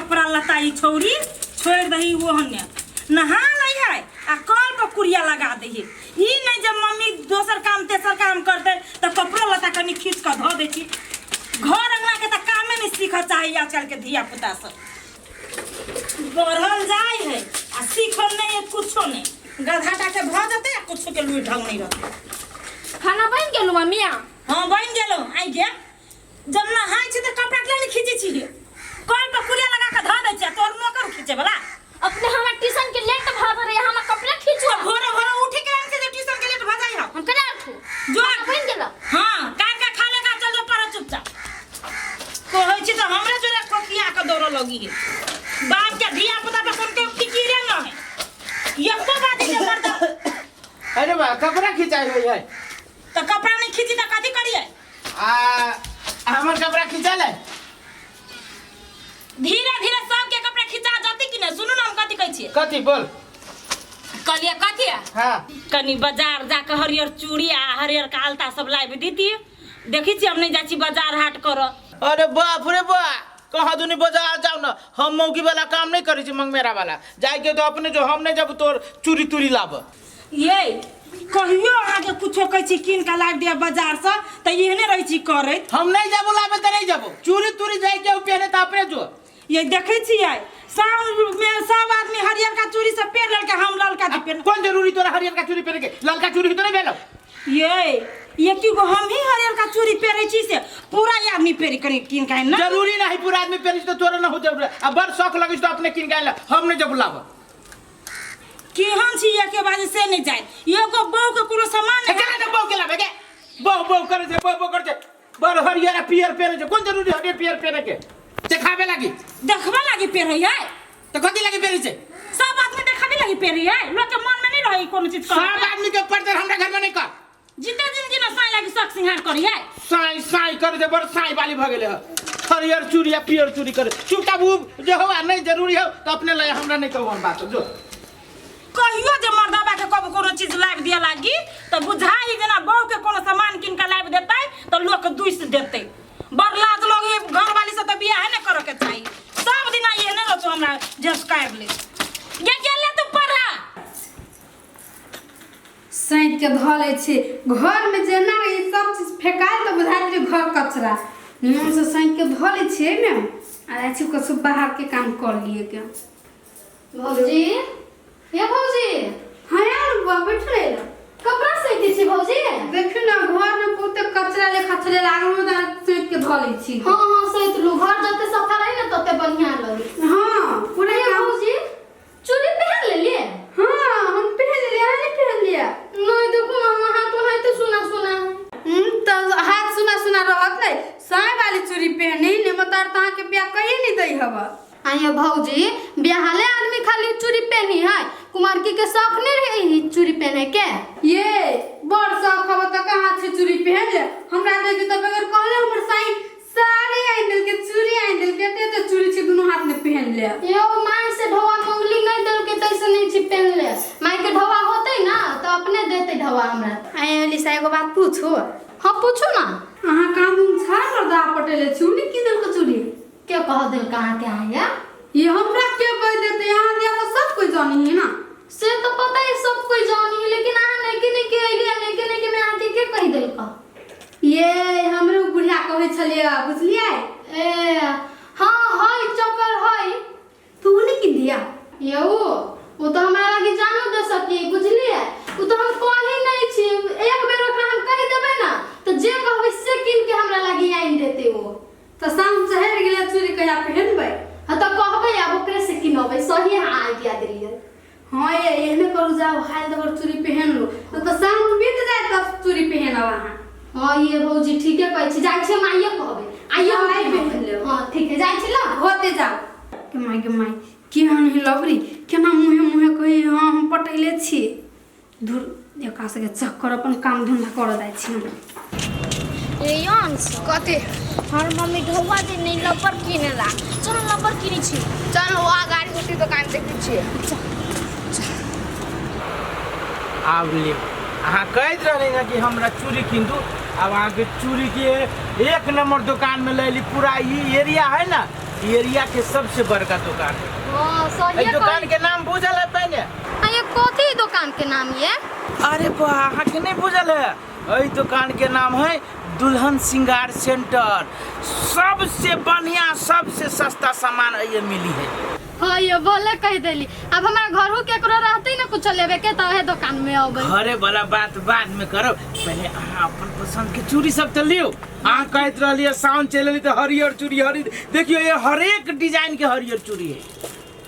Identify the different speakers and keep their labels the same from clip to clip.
Speaker 1: कपड़ा लत्ता ई छौरी छोड़ि दही ओहने नहा लै है आ कल पर कुरिया लगा दही। ई नहि जे मम्मी दोसर काम तेसर काम करतै तऽ कपड़ो लत्ता कनि खींच कऽ धऽ दै छी। घर अंगना के तऽ कामे नहि सीखऽ चाही आजकल के धिया पुता सब बढ़ल जाय है आ सीखल नहीं है कुछो नहीं, गधा टा के भऽ जेतै आ कुछो के लुरि ढंग नहीं रहतै।
Speaker 2: खाना बनि गेलौ मम्मी?
Speaker 1: हाँ बनि गेलौ। आइ गे जब नहाय छी तऽ कपड़ा के नहीं खींचै छी, कल पर कुरिया लगा के धऽ दै छी आ तोहर नौकर खींचे वाला।
Speaker 2: अपने हमरा ट्यूशन के लेट भऽ गेलै, हमरा कपड़ा खींचू।
Speaker 1: तऽ भोरे भोरे उठी के आन के जे ट्यूशन के लेट भऽ जाइ हौ।
Speaker 2: हम केना उठू?
Speaker 1: जो
Speaker 2: खाना बनि गेलौ?
Speaker 1: हाँ काट के खा लेगा, चल जो पढ़ चुपचाप। कहै छी तऽ हमरे जोरे खोखिया के दौड़ऽ लगी है। बाप के धिया पुता पर कोन के फिकिरे न है एको बात जे मर्द।
Speaker 3: अरे बा कपड़ा खिंचाई हुई है।
Speaker 1: तऽ कपड़ा नहीं खींची तऽ कथी करिए?
Speaker 3: आ हमर कपड़ा खिंचल है।
Speaker 1: धीरे धीरे सबके कपड़ा खिंचा जती कि नहीं? सुनू ना हम कथी कहै छियै।
Speaker 3: कथी बोल?
Speaker 1: कहलियै कथी?
Speaker 3: हाँ
Speaker 1: कनी बाजार जाके हरियर चूड़ी आ हरियर का अलता सब लाबि दीती। देखै छी हम नहीं जाइ छी बाजार हाट करऽ।
Speaker 3: अरे बाप रे बा, कहाँ दुनी बाजार जाओ ना, हम मौगी वाला काम नहीं करै छी, मंगमेरा वाला जाय के तो अपने जो हम नहीं जब तोर चूड़ी तूड़ी लाब।
Speaker 1: ये कहियो अहाँके कुछो कहै छी कीन के लाबि दिअ बाजारसँ तऽ एहने रहै छी करैत।
Speaker 3: हम नहीं जाबो लाबे तऽ नहीं जाबो, चूड़ी तूड़ी जाय के पहने तऽ अपने जो।
Speaker 1: ये देखै छियै साउन में सब आदमी हरियर का चूड़ी सब पेर ललका, हम ललका जी पेर।
Speaker 3: कोन जरूरी तोरा हरियर का चूड़ी पेरे के? ललका चूड़ी तो नहीं भेलो।
Speaker 1: ये की गो हम ही हरियर का चूड़ी पेरे छी से पूरा ये आदमी पेरे कनी कीन के ना?
Speaker 3: जरूरी नहीं पूरा आदमी पेरे तो तोरा ना हो जरूरी। अब बड़ शौक लगे तो अपने कीन के आइल, हम नहीं जब लाब।
Speaker 1: केहन छी ये के बाजे से नहीं जाए, एगो बहू के कोनो सामान नहीं।
Speaker 3: केना के बहू के लाबे के? बहू बहू करे छे, बहू बहू करे छे, बड़ हरियर आ पियर पेरे छे, कोन जरूरी हरियर पियर पेरे के? देखाबे लागी।
Speaker 1: देखबे लागी पेरे है।
Speaker 3: तो कथी लागी पेरे छे?
Speaker 1: सब आदमी देखाबे लागी पेरे है, लोग के मन में नहीं रही कोनो चीज
Speaker 3: सब आदमी के पर्दे हमरा घर में नहीं कर।
Speaker 1: जीते जिंदगी में साई लागी शौक सिंगार करी है।
Speaker 3: साई साई करे छे, बड़ साई वाली भ गेले है। हरियर चूड़ी आ पियर चूड़ी करे चुपचाप उ जे हो आ नहीं जरूरी हो तो अपने लय, हमरा नहीं कहू हम बात जो।
Speaker 1: कहियो जे मर्दबा के कबो कोनो चीज लाबि दिया लागी तऽ बुझाई जेना बहू के कोनो सामान कीन के लाबि देतै तऽ लोक दुसि देतै। बड़ लाज लगे घरवाली से तऽ बियाह नहि करऽ के चाही। सब दिना एहने रहतौ हमरा झसकारि ले। गे गेले तू पढ़ा।
Speaker 4: सैंत के धऽ लै छी घरमे, जेना ई सब चीज फेकायल तऽ बुझायल जे घर कचरा। निमनसँ सैंत के धऽ लै छियै ने आ जाइ छी कसु बाहरके काम कर लिए के।
Speaker 2: भौजी, हे भौजी।
Speaker 4: हाँ यार बुआ बैठ रहे।
Speaker 2: कपड़ा सैंते छी भौजी?
Speaker 4: देखियौ ने घरमे बहुते कचरा लेखा छलै लागल, तऽ सैंत के धऽ लै छी।
Speaker 2: हाँ हाँ सैंत लू, घर जते सफा रही ने तते बढ़िया लगे।
Speaker 4: हाँ पूरा
Speaker 2: हे
Speaker 4: काम।
Speaker 2: भौजी चूड़ी पहन लेलिए?
Speaker 4: हाँ हम पहन लेलिए, अहाँ नहीं पहन लिया?
Speaker 2: नहीं देखो ना हमर हाथ ओनाहिते सुना सुना है।
Speaker 4: तऽ हाथ सुना सुना रहत नहीं, साय वाली चूड़ी पहने ने मतार तऽ अहाँके बियाह कहिए नहीं दै हवा।
Speaker 2: आइए भौजी बियाहले आदमी खाली चूड़ी पहनी है, कुमारकी के शौक नहीं रहे ई चूड़ी पहने के।
Speaker 4: ये बड़ शौक हवा तऽ कहाँ छै चूड़ी पहन ले, हमरा देखे तऽ बगैर कहले हमर साई साड़ी आनि देलकै चूड़ी आनि देलकै, एते एते चूड़ी छै दुनू हाथ में पहन ले।
Speaker 2: यो माय से ढोआ मंगली नहीं देलकै तैसे नहीं छी पहन ले, माय के ढोआ होतै ना तो अपने देतै ढोआ हमरा।
Speaker 4: आइ लिसा एगो बात पूछू?
Speaker 2: हाँ पूछू ना।
Speaker 4: अहाँ काम उम छाड़ मर्दा पटेले छी, उनी की देलकै चूड़ी?
Speaker 2: के कह देलकै अहाँके आया?
Speaker 4: ये हमरा के कह देते, यहाँ दिया तो सब कोई जानी है ना।
Speaker 2: से तो पता है सब कोई जानी है, लेकिन अहाँ नैके नैके अइली आ नैके नैके में अहाँके के कह देलकै?
Speaker 4: ये हमरे उ बुढ़िया कहै छलियै बुझलियै?
Speaker 2: ए हाँ हई चक्कर हई।
Speaker 4: तू नहीं किन दिया?
Speaker 2: ये उ तो हमरा लगी जानो दे सकी बुझलियै, उ तो हम कही नहीं छी, एक बेर ओकरा हम कहि देबै ना तो जे कहबै से किन के हमरा लगी आनि देतै ओ।
Speaker 4: तो शाम चढ़ि गेलै चूड़ी कहिया पहनबै?
Speaker 2: हाँ तो कहबै आब ओकरे से किनबै, सही अहाँ आइडिया देलियै।
Speaker 4: हाँ ये एहने करू जाओ हाल दबर चूड़ी पहन लो तो शाम बीत जाए तब चूड़ी पहनब अहाँ।
Speaker 2: हाँ ये भौजी ठीके कहै छी, जाइ छी हम आइए कहबै, आइए हम
Speaker 4: आइ
Speaker 2: पहन
Speaker 4: पहन लेब।
Speaker 2: हाँ ठीक है जाइ छी ना।
Speaker 4: होते जाओ। के माय के माय केहन है लबरी, केना मुँहे मुँहे कही हाँ हम पटैले छी। धुर एकरा सबके चक्कर अपन काम धंधा करऽ जाइ छी हम।
Speaker 2: ए अंश।
Speaker 5: कथी?
Speaker 2: हमर मम्मी ढौआ दे नहीं लब्बर किनेला, चलो लब्बर किनै छी।
Speaker 5: चल वहाँ गाड़ी कुटी दुकान देखै छियै।
Speaker 3: आब ले अहाँ कहैत रहली ना कि हमरा चूड़ी कीन दू, आब अहाँके चूड़ी के एक नंबर दुकान में ले ली। पूरा ई एरिया है ना ई एरिया के सबसे बड़का दुकान है।
Speaker 2: हां,
Speaker 3: एहि
Speaker 2: सही
Speaker 3: दुकान के नाम बुझल है पहिने?
Speaker 2: आ ये कथी दुकान के नाम ये?
Speaker 3: अरे बा, अहाँके नहीं बुझल है? एहि दुकान के नाम है दुल्हन श्रृंगार सेंटर। सबसे बढ़िया सबसे सस्ता सामान एहिमे मिली है।
Speaker 2: हाँ ये बोले कह देली। अब हमरा घरो केकरो रहते ना कुछ लेबे के त ओहे दुकान में अबै।
Speaker 3: घरे वाला बात बाद में करब, पहले अहाँ अपन पसंद के चूड़ी सब तऽ लियौ। अहाँ कहैत रहलियै सावन चलि एलै तऽ हरियर चूड़ी हरी, देखियौ ये हरेक डिजाइन के हरियर चूड़ी है।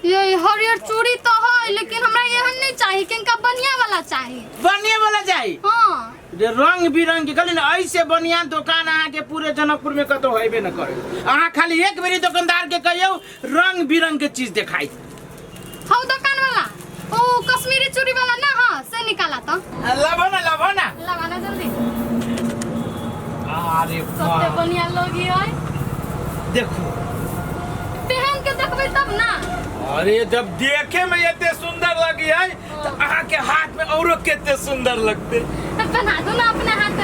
Speaker 2: ये हरियर चूड़ी तो है, लेकिन हमरा एहन नहीं चाहिए, किनका बढ़िया वाला चाहिए।
Speaker 3: बढ़िया वाला चाहिए?
Speaker 2: हाँ।
Speaker 3: जे रंग बिरंग के कहली ना, ऐसे बढ़िया दुकान अहाँ के पूरे जनकपुर में कतौ हेबे न करे। अहाँ खाली एक बेरी दुकानदार के कहियौ रंग बिरंग के चीज देखाई।
Speaker 2: हौ दुकान वाला ओ कश्मीरी चूड़ी वाला ना, हाँ से निकाला तो।
Speaker 3: लाबो ना, लाबो ना,
Speaker 2: लाबो ना जल्दी।
Speaker 3: अरे
Speaker 2: कते बढ़िया लोगी है,
Speaker 3: देखो
Speaker 2: पहन के देखबे तब ना।
Speaker 3: अरे जब देखे में एते सुंदर लगी है तो अहाँ के हाथ में औरो केते सुंदर लगते।
Speaker 2: तब बना दो ना अपने हाथ।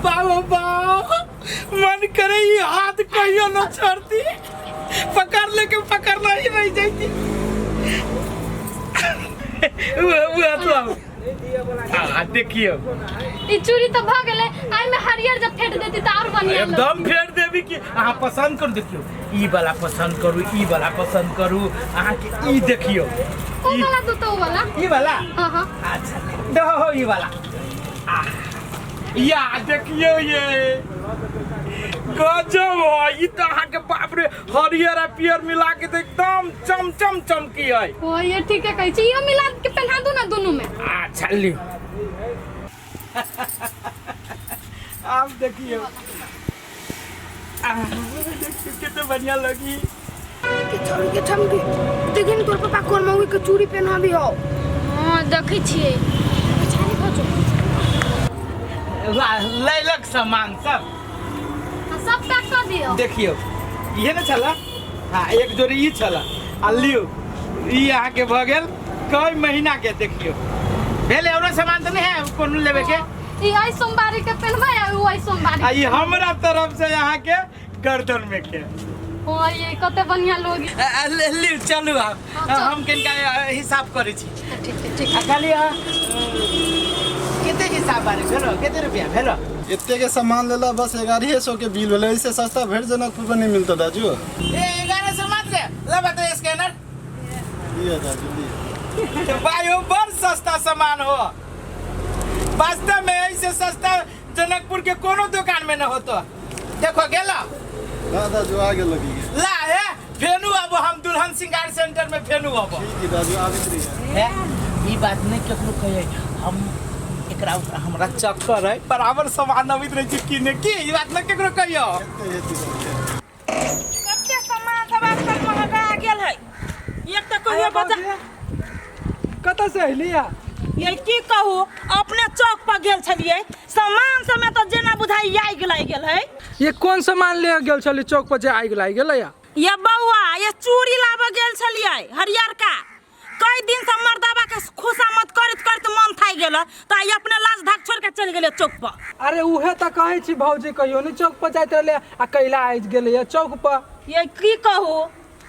Speaker 3: बाबा बाबा मन करे ये हाथ कहियो न छोड़ती, पकड़ लेके पकड़ना ही रह जाती। वो तो हाँ देखियो
Speaker 2: ई चूड़ी तो भ गेलै, आई में हरियर जब फेट देती त और बढ़िया लगतै।
Speaker 3: एकदम फेट देबी कि अहाँ पसंद करू। देखियो ई वाला पसंद करू, ई वाला पसंद करू, अहाँ के ई देखियो।
Speaker 2: ओ वाला दू तो वाला।
Speaker 3: ई वाला?
Speaker 2: हां हां।
Speaker 3: अच्छा दो ई वाला। या देखियो ये गजब है, ई तो अहाँ के बाप रे हरियर आ पियर मिला के तो एकदम चमचम चमकी है।
Speaker 2: ओ ये ठीक है कहै छी, इहो मिला के पहना दू ना दोनों में।
Speaker 3: अच्छा लियो। आप देखियो, देखियो कितने बढ़िया लगी।
Speaker 5: के छोड़ के छमकी देखिन तोर पापा कोन मौगी के चूड़ी पहनाबी हो।
Speaker 2: हां देखै छियै। पछाड़ी भऽ जो।
Speaker 3: लैलक सामान सब।
Speaker 2: हां सब पैक कर दियो।
Speaker 3: देखियो इहे ने छला, हां एक जोड़ी ई छला। आ लियो ई अहाँ के भ गेल कई महीना के। देखियो भेले औरो सामान त नहीं है कोनो लेबे के?
Speaker 2: ई आई सोमवारी के पहनबै आ उ आई सोमवारी।
Speaker 3: आ ई हमरा तरफ से यहाँ के गर्दन में के।
Speaker 2: ओ ये कते बढ़िया लोग।
Speaker 3: लियो चलू आप, हम किनका हिसाब करै छी।
Speaker 2: ठीक है ठीक
Speaker 3: है। खाली कते हिसाब बारे भेलो, कते रुपया भेलो?
Speaker 6: एते के सामान लेला बस 1100 के बिल भेलै, ऐसे सस्ता भेट जनकपुर में नहीं मिलता दाजू।
Speaker 3: ए 1100 मात्र लबा तो स्कैनर
Speaker 6: लियो दाजू लियो।
Speaker 3: तो भाई हो बड़ सस्ता सामान हो, वास्तव में ऐसे सस्ता जनकपुर के कोनो दुकान में न होतो। देखो गेला।
Speaker 6: हां दाजू आ गेल लगी
Speaker 3: ला है फेनू अब हम दुल्हन श्रृंगार सेंटर में फेनू अब।
Speaker 6: ठीक है दाजू आबित रही
Speaker 3: है। ई बात नहीं केकरो कहिए, हम एकरा हमरा चक्कर है बराबर सामान अबित रहे छी किने की, ई बात न केकरो कहियो।
Speaker 1: कते सामान सब आजकल महंगा आ गेल है। एक त कहियो बजा
Speaker 7: कतऽ से अइली या?
Speaker 1: ये की कहू, अपने चौक पर गेल छलियै, सामान समय तो जेना बुझाई आगि लागि गेल है।
Speaker 7: ये कौन सामान ले गेल छली चौक पर जे आगि लागि गेलै या?
Speaker 1: ये बौआ ये चूड़ी लाबऽ गेल छलियै हरियरका, कई दिन से मर्दाबा के खुशामद करैत करैत मन थाकि गेल, तऽ आइ अपने लाज धाक छोड़ि के चलि गेलै चौक पर।
Speaker 7: अरे उहे तऽ कहै छी भौजी, कहियो नहि चौक पर जाइत रहलै आ कैला आबि गेलै चौक पर।
Speaker 1: ये की कहू,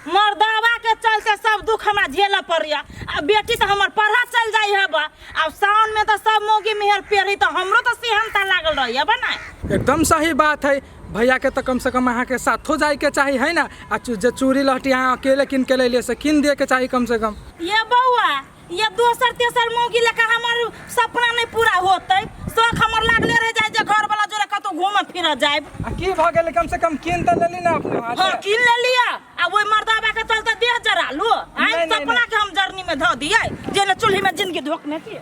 Speaker 1: मर्दाबा के चलते सब दुख हमरा झेलऽ पड़ैया। आ बेटी तऽ हमर पढ़ऽ चलि जाइ है बा, आब सावन में तऽ सब मौगी मेहर पेरही, तऽ हमरो तऽ सेहनता लागल रहैया बा ना।
Speaker 7: एकदम सही बात है भैया के, तऽ कम से कम अहाँ के साथो जाय के चाही है ना। आ जे चूड़ी लहठी अहाँ अकेले कीन के लैलियै से कीन दिए के चाही कम से कम।
Speaker 1: ये बौआ ये दोसर तेसर मौगी लेकर हमर सपना नहीं पूरा होते, शौक हमर लागले रह जाए जे घर वाला जोरे कतौ घूमे फिरे जाए।
Speaker 7: आ की भ गेलै, कम से कम कीन तऽ लेली ना अपने हाथे।
Speaker 1: हां कीन लेलिया, आ ओइ मर्दाबा के चलते देह जरा लो। आइ सपना के हम जरनी में धऽ दियै, जे ने चूल्ही में जिंदगी धोकने छियै।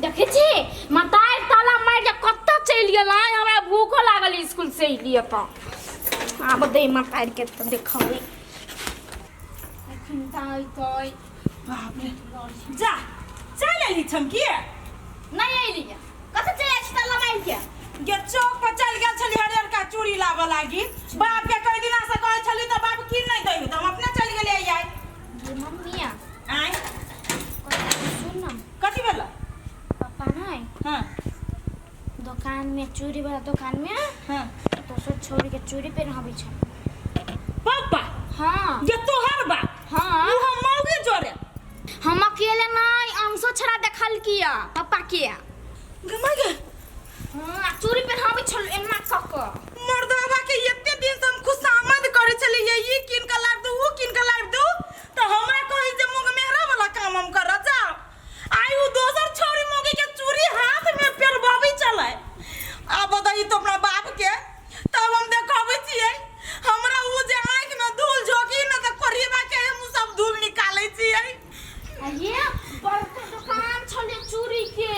Speaker 8: देखै छी मतार ताला मारि के कतऽ चलि गेल? हमरा भूखो लागल स्कूल से अइलियै तऽ आब दे मतार के तऽ देखबै।
Speaker 1: बाप रे, जा चल अइली छमकी?
Speaker 8: नहीं अइली। कतऽ चलि आयल छी ताला मारि के?
Speaker 1: गे चौक पर चलि गेल छली हरियरका चूड़ी लाबऽ लागी, बाप के कई दिना से कहै छली तऽ बाप कीन नहीं दै, तऽ हम अपने चलि गेलियै आइ।
Speaker 8: मम्मिया
Speaker 1: आइ
Speaker 8: सुन ना।
Speaker 1: कथी भेल?
Speaker 8: पापा नहीं।
Speaker 1: हां
Speaker 8: दुकान में चूड़ी वाला दुकान में
Speaker 1: हाँ
Speaker 8: दोसर छोरी के चूड़ी पहनाबै छै।
Speaker 1: पापा
Speaker 8: हाँ।
Speaker 1: ये तोहर बा?
Speaker 8: हाँ।
Speaker 1: उ हम मौगी जोरे।
Speaker 8: हम अकेले नहीं, अंशो छड़ा देखल किया पापा के।
Speaker 1: गमा गे।
Speaker 8: हाँ, चूड़ी पहनाबै छल एना क क।
Speaker 1: मर्दावा के एते दिन से हम खुशामद करे छलियै, ई कीन के लाबि दू, ऊ कीन के लाबि दू, त हमरा कही जे मुंग मेहरा वाला काम हम करऽ जाओ। आइ उ दोसर छौरी मौगी के चूड़ी हाथ में पेरबाबै छलै। आब बताही तो अपना बाप के, तब हम देखबै छियै। हमरा उ जे आँखि में धूल झोंकी न त कोरियबा के हम सब धूल निकालै छियै।
Speaker 8: आ ये बड़का दुकान छलै चूड़ी के।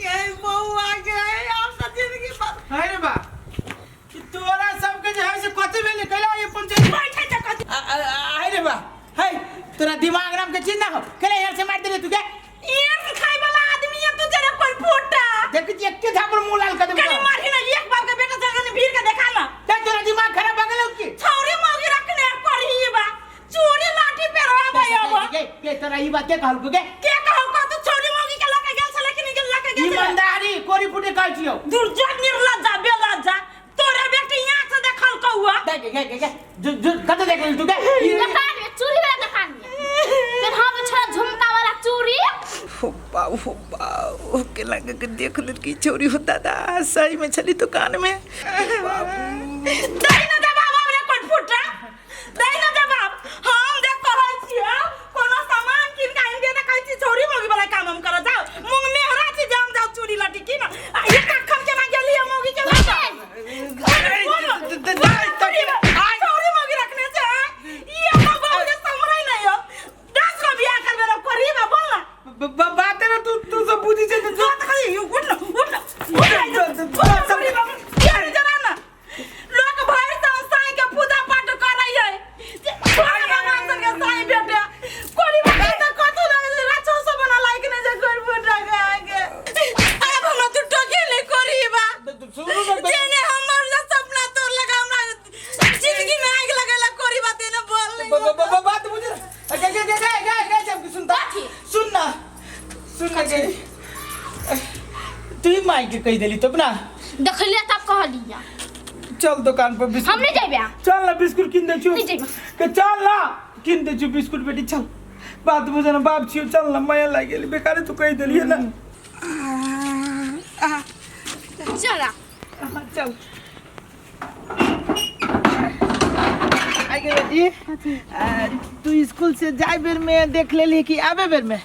Speaker 1: ये बौआ गे, आब त जिंदगी पर
Speaker 3: अरे बा, ई तोरा सबके जे है से कथी भेलै? कैला ये पंचायत
Speaker 1: बैठे छै कथी?
Speaker 3: आइ रे बा, है तोरा दिमाग नाम के चीज ना हो, कैला यहाँ से मार देले तू के?
Speaker 1: ईयर खाए वाला आदमी है तू जरा कोई फोटा।
Speaker 3: देख छी एके झापड़ मुंह लाल कर देबो।
Speaker 1: कनी मारही ना, एक बाप के बेटा से कनी भीड़ के देखा ना।
Speaker 3: ते तोरा दिमाग खराब भ गेलौ की?
Speaker 1: छौरी मौगी रखने करही बा, चूड़ी लाठी पेरवा अब।
Speaker 3: के के तोरा ई बात के कहलको के?
Speaker 1: के कहौ का तू छौरी मौगी के लके गेल छले कि नहीं गेल लके गेल छले?
Speaker 3: ईमानदारी कोरी फुटे कहै छियौ।
Speaker 1: दुर्जन निर्लज्जा बेलज्जा, तोरे बेटी यहाँ से देखल कौआ।
Speaker 3: देख के के के जो जो कत देख लेल तू के?
Speaker 8: दुकान में चूड़ी वाला दुकान में पहनाबै छल झुमका वाला चूड़ी।
Speaker 9: हो बाऊ हो बाऊ, के लगा के देख लेल की छौरी हो दादा सही में छली दुकान में।
Speaker 1: दही ना जवाब हमरे कोई फुटा, दही ना जवाब। हम देख कहै छियौ कोनो सामान किन के आनि दे त कहै छी छौरी मौगी वाला काम हम करऽ जाओ। मुंग मेहरा छी जे हम जाउ चूड़ी लटी किन। आ एक अखन केना गेलियै मौगी के लऽ के? छौरी मौगी रखने छै, आँय? ई हमरा बहू के सम्हरै नै यौ। 10 गो बियाह करबै रौ कोरी बा, बोल ना।
Speaker 3: बात ना तू तू सब बुझी छै
Speaker 1: जो त खाली यौ, उठ न, उठ न, उठ न, छौरी मौगी, किया जना ना? लोक भरि साल साँइ के पूजा पाठ करै है, जे भगवान सबके साँइ भेटे। कोरी बा त कतौ लागल राक्षसो बना लायक नै छै कोरी फुटा के आगे। आब हमरा तू टोके नै कोरी बा। जेने हमर जे सपना तोड़लक, हमरा जिंदगी में आगि लगेलक कोरी बा, तेने बोल नै।
Speaker 3: बात बुझ गे गे गे गे गे गे जब सुनता सुन ना, सुन ना गे, तू ही माइक के कह देली तब ना।
Speaker 8: देखलियै तब कहलियै।
Speaker 3: चल दुकान पर बिस्कुट।
Speaker 8: हम नहीं जेबै।
Speaker 3: चल ना बिस्कुट किन दे छु।
Speaker 8: नहीं जेबै।
Speaker 3: के चल ना किन दे छु बिस्कुट बेटी, चल बात बुझ ना बाप छियो, चल ना माया लाग गेली बेकारे तू कह देलिए ना।
Speaker 8: चला
Speaker 3: चल आई गे बेटी, तू स्कूल से जाए बेर में देख लेली कि आबे बेर में?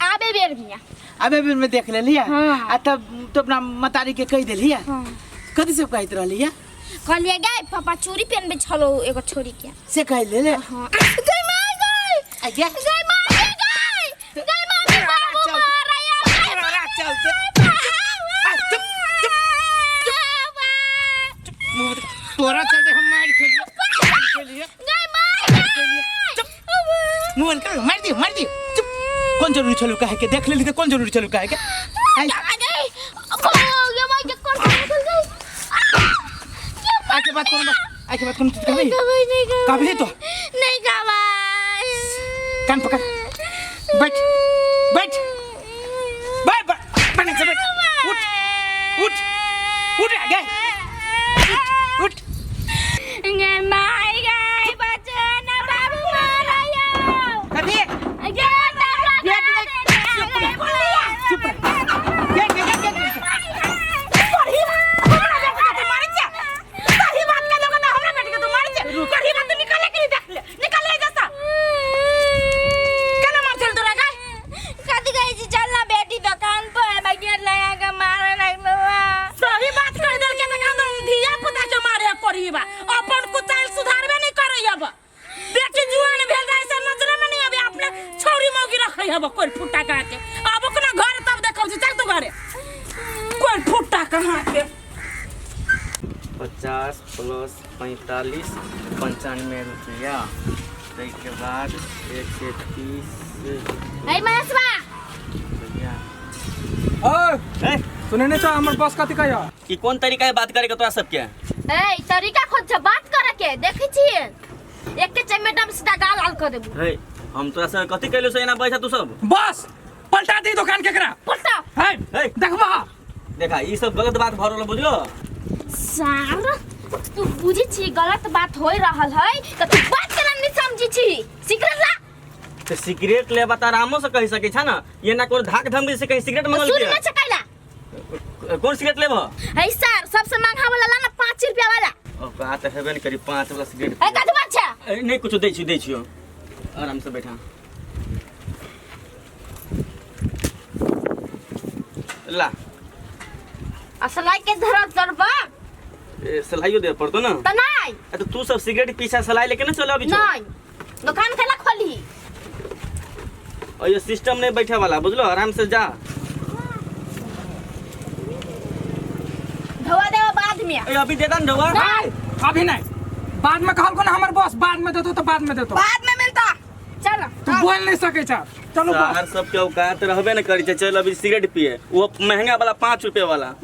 Speaker 8: आबे बेर में।
Speaker 3: आबे बेर में देख लेली।
Speaker 8: हाँ।
Speaker 3: आ तब तो अपना मतारी के कह देली।
Speaker 8: हाँ।
Speaker 3: कथी सब कहैत रहली?
Speaker 8: कहलियै गै पापा चूड़ी पहनबे छलो एगो छोरी के,
Speaker 3: से कह ले।
Speaker 8: हाँ। गै माय गै,
Speaker 3: आ गे
Speaker 8: गै माय गै, गै मामी बाबू मारैया।
Speaker 3: चल चल तोरा चलते हम मार खेलियो, खेलियो।
Speaker 8: गै माय
Speaker 3: चुप मुंह बंद कर, मार दियो मार दियो। चुप, कौन जरूरी छलू काहे के देख लेली त कौन जरूरी छलू काहे के? आई
Speaker 8: गै ये माय के कोन निकल गई।
Speaker 3: आके बात कोनो, आके बात कोनो तू कहबी?
Speaker 8: नहीं
Speaker 3: कहबी तो
Speaker 8: नहीं कहबै।
Speaker 3: कान पकड़, बैठ बैठ बैठ बैठ बने से बैठ, उठ उठ उठ आगे, उठ उठ।
Speaker 8: गै माय गै बचन बाबू मारैया।
Speaker 3: कथी?
Speaker 8: गे
Speaker 3: चुप रह। गे गे गे गे
Speaker 1: करही बा, हमरा बेटा के तू मारै छै? सही बात कह देबो ना, हमरा बेटा के तू मारै छै? करही बा, तू निकले के नहीं देख ले, निकले जैसा। केना मार छल तोरा गै?
Speaker 8: कथी कहै छी चल ना बेटी दुकान पर बगिया लगा के मारे लगलो।
Speaker 1: सही बात कह देल के त धिया पुता के मारे करही बा, अपन कुचाल सुधारबे नहीं करै अब। बेटी जुआन भेल रहे से नजरे में नहीं आबे, अपने छौरी मौगी रखै हब कोई फुटा कहाँ के। आब ओकरा घर तब देखब छी, चल तू घरे कोई फुटा कहाँ के।
Speaker 10: 50 प्लस 45 95 रुपया, ताहिके बाद 130
Speaker 8: है महेशवा।
Speaker 10: रुपया।
Speaker 7: ओए सुने नहीं छौ हमर बस कथी कहियो?
Speaker 11: ई कोन तरीका है बात करे के तोरा सबके?
Speaker 8: ए तरीका खोज छ बात करे के, देखै छियै एक के चमेटा में सीधा गाल लाल कर देबू।
Speaker 11: हे हम तोरा से कथी कहलो से एना बैठा तू सब?
Speaker 7: बस पलटा दी दुकान केकरा
Speaker 8: पलटा।
Speaker 7: है देखबा।
Speaker 11: देखा ई सब गलत बात भऽ रहल बुझलो।
Speaker 8: सार तू बुझी छी गलत बात हो रहल है त तू बात केना नहीं समझी छी? सिगरेट ला।
Speaker 11: तो सिगरेट ले बता आरामो से कहि सकै छ ना, ये ना कोनो धाक धमकी से कहीं सिगरेट मंगल
Speaker 8: सुन
Speaker 11: के।
Speaker 8: ना चकैला।
Speaker 11: कौन सिगरेट लेबो?
Speaker 8: है सर सबसे महंगा वाला ला ना 5 रुपया वाला।
Speaker 11: ओ बात हेबे न करी 5 वाला सिगरेट।
Speaker 8: ए कथि बात छै?
Speaker 11: नहीं कुछ दै छी, दै छियो, आराम से बैठा। ला
Speaker 8: असलाई के धरत करबा।
Speaker 11: ए, सलाइयो दे पड़तो ना।
Speaker 8: त नहीं।
Speaker 11: ए, तो तू सब सिगरेट पीछा सलाई लेके ना चल अभी छो।
Speaker 8: नहीं दुकान केला खोली।
Speaker 11: और ये सिस्टम नहीं बैठे वाला बुझलो, आराम से जा।
Speaker 8: धोवा देवा बाद में।
Speaker 11: ए, अभी दे दन धोवा।
Speaker 7: नहीं अभी नहीं, बाद में कहल को ना हमर बॉस बाद में देतो तो बाद में देतो।
Speaker 5: बाद में मिलता।
Speaker 8: चल
Speaker 7: तू बोल नहीं सके छा। चलो बॉस।
Speaker 11: शहर सब के औकात रहबे न करी छै, चल अभी सिगरेट पिए, वो महंगा वाला 5 रुपया वाला।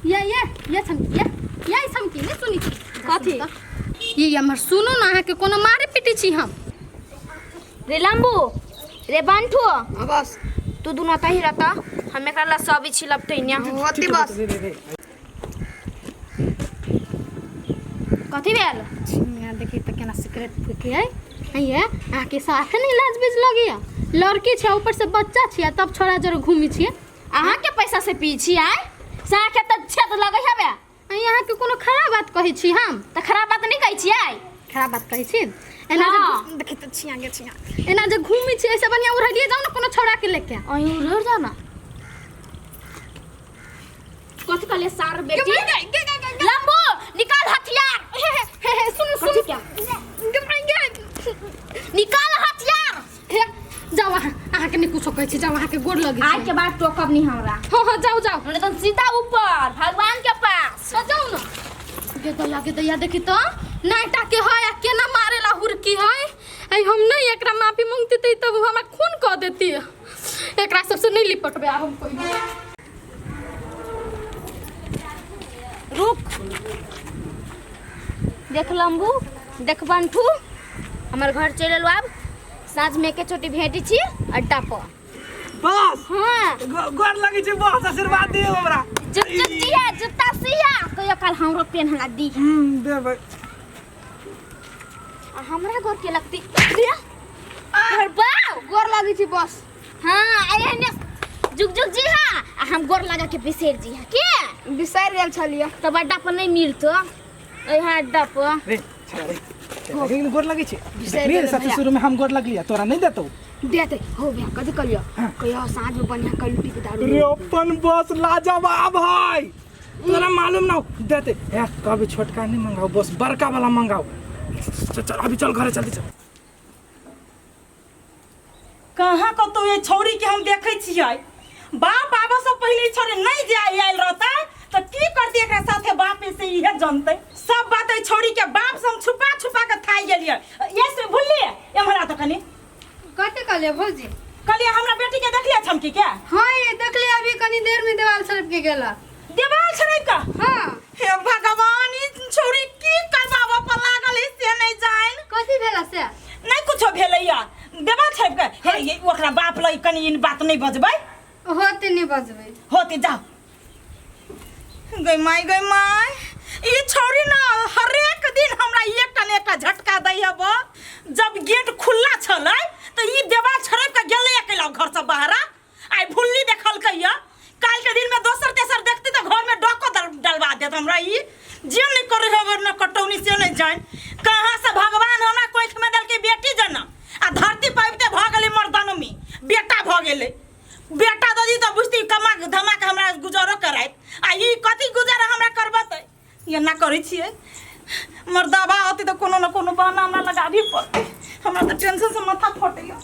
Speaker 2: ये ये ये छमकी, ये ये छमकी नहीं सुनी कथी ये हमर सुनू ना, अहाँ के कोनो मारे पीटे छी हम।
Speaker 8: रे लंबू रे बंठू
Speaker 5: बस
Speaker 8: तू दुनो तही रहता, हम एकरा ला सब छिलबते ने।
Speaker 5: होती बस।
Speaker 8: कथी भेल?
Speaker 2: यहाँ देखी त केना सिगरेट फूके है। ये अहाँ के साथे नहीं लाज बीज लगिया, लड़की छै ऊपर से बच्चा छियै तब छोड़ा जर घूमी छियै।
Speaker 8: अहाँ के पैसा से पी छी आय साखे त छेद लगै हबे।
Speaker 2: अहाँ के कोनो खराब बात कहै छी हम?
Speaker 8: त खराब बात नहीं कहै छियै।
Speaker 2: खराब बात कहै छी एना जे देखी त छिया गे छिया एना जे घूमी छी, ऐसे बढ़िया उड़लिए जाओ ना कोनो छोड़ा के लेके।
Speaker 8: अहीं उड़र जाओ ना। कथी कहलिए सार बेटी? लंबू निकाल हथियार।
Speaker 2: सुन सुन
Speaker 8: क्या निकाल हथियार।
Speaker 2: जाओ अहाँ, अहाँ के नहीं कुछो कहै छी, जाओ अहाँ के गोर लगी।
Speaker 8: आज के बाद टोकब नहीं हमरा।
Speaker 2: हाँ हाँ जाओ जाओ।
Speaker 8: हमने तो सीधा ऊपर भगवान के पास।
Speaker 2: तो जाओ ना। गे दैया देखी तो नाइटा के है आ केना मारेला हुरकी है। आई हम नहीं एकरा माफी मांगती तब तब हमरा खून क देती। एकरा सबसे नहीं लिपटबे आब हम कोई।
Speaker 8: रुक देख लंबू देख बंठू हमर घर चल एलो। आब साँझ में के चोटी भेटी छी अड्डा पर
Speaker 7: बस।
Speaker 8: हाँ
Speaker 7: गोर लगी छी बस, आशीर्वाद दियो हमरा।
Speaker 8: जुत्ती है जुत्ता सिया कहियो काल हमरो पेनहला दी।
Speaker 7: देबै।
Speaker 8: आ हमरा गोर के लगती घर बाव
Speaker 5: गोर लगी छी बस।
Speaker 8: हाँ एहने जुग जुग जी हाँ आ हम गोर लगा के बिसर जी हाँ के
Speaker 5: बिसर गेल छलियै
Speaker 8: तब अड्डा पर नहीं मिलतो यहाँ अड्डा पर।
Speaker 7: रे छड़ा रे लेकिन गोर लगी छी देखलियै सबसे शुरू में हम गोर लगलियै, तोरा नहीं देतौ?
Speaker 5: देते हो भैया कथी कहलियै कहियो साँझ में बढ़िया कलुटी के दारू।
Speaker 7: रे अपन बस लाजवाब है तोरा मालूम ना देते। ए कभी छोटका नहीं मंगाओ बस बड़का वाला मंगाओ। चल चल अभी चल घरे चलती चल।
Speaker 1: कहाँ कतौ ये छौरी के हम देखै छियै, बाप आबऽ से पहिले छोरी नहीं जे आयल रहता तो की करती एकरा साथे बाप से इहे जानते। सब बात ए छोरी के बाप से हम छुपा छुपा के थाई गेलियै। ये से भुललियै एम्हर आ त कनी।
Speaker 4: कथी कहलियै भौजी?
Speaker 1: कहलियै हमरा बेटी के देखलियै छमकी के?
Speaker 4: हाँ ये देखलियै अभी कनी देर में देवाल छड़प के गेला।
Speaker 1: देवाल छड़प के?
Speaker 4: हाँ।
Speaker 1: हे भगवान ई छोरी की करबाबऽ पर लागल है से नहीं जान।
Speaker 4: कथी भेला से?
Speaker 1: नहीं कुछो भेलैया देवाल छड़प के। हे ये ओकरा बाप लग कनी इन बात नहीं बजबै।
Speaker 4: होते नहीं बजबै।
Speaker 1: होते जाओ। गई माई गई माई ई छोरी ना हरेक दिन हमरा एकटा ने एकटा झटका दै हब। जब गेट खुला छलै तो ई देवाल छड़प के गेलै अकेला घर से बाहर। आई भुल्ली देखलकै या काल के दिन में दोसर तेसर देखती तो घर में डको डलवा देत हमरा। ई जे नहीं करे हब न कटौनी से नहीं जान कहाँ से भगवान हमरा कोख में देलकै बेटी जनम आ धरती पाबिते भ गेलै मर्दनमी बेटा भ गेलै। बेटा ददी तो बुझती कमा धमा के हमरा गुजारो कराइत आ ई कथी गुजारा हमरा करबतै। एना करै छियै मर्दाबा होती तो कोनो न कोनो बहाना हमरा लगाबी पड़तै। हमरा तो टेंशन से माथा फटैया।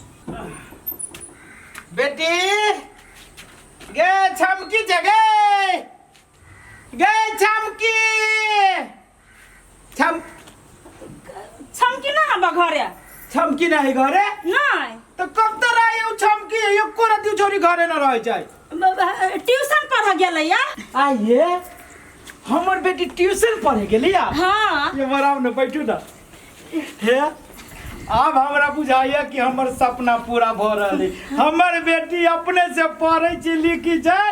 Speaker 3: बेटी गे छमकी जगे गे छमकी छम
Speaker 1: छमकी ना हम घरे।
Speaker 3: छमकी नहीं घरे?
Speaker 1: नहीं।
Speaker 3: तो कब तक रही उ छमकी एको राति छोरी घरे न रह जाए।
Speaker 1: ट्यूशन पढ़ गेलै या।
Speaker 3: आइए हमर बेटी ट्यूशन पढ़े गेली या?
Speaker 1: हाँ।
Speaker 3: ये बराबर न बैठू ना। हे आब हमरा बुझाइया कि हमर सपना पूरा भऽ रहल है। हमर बेटी अपने से पढ़ै छै लिखै छै।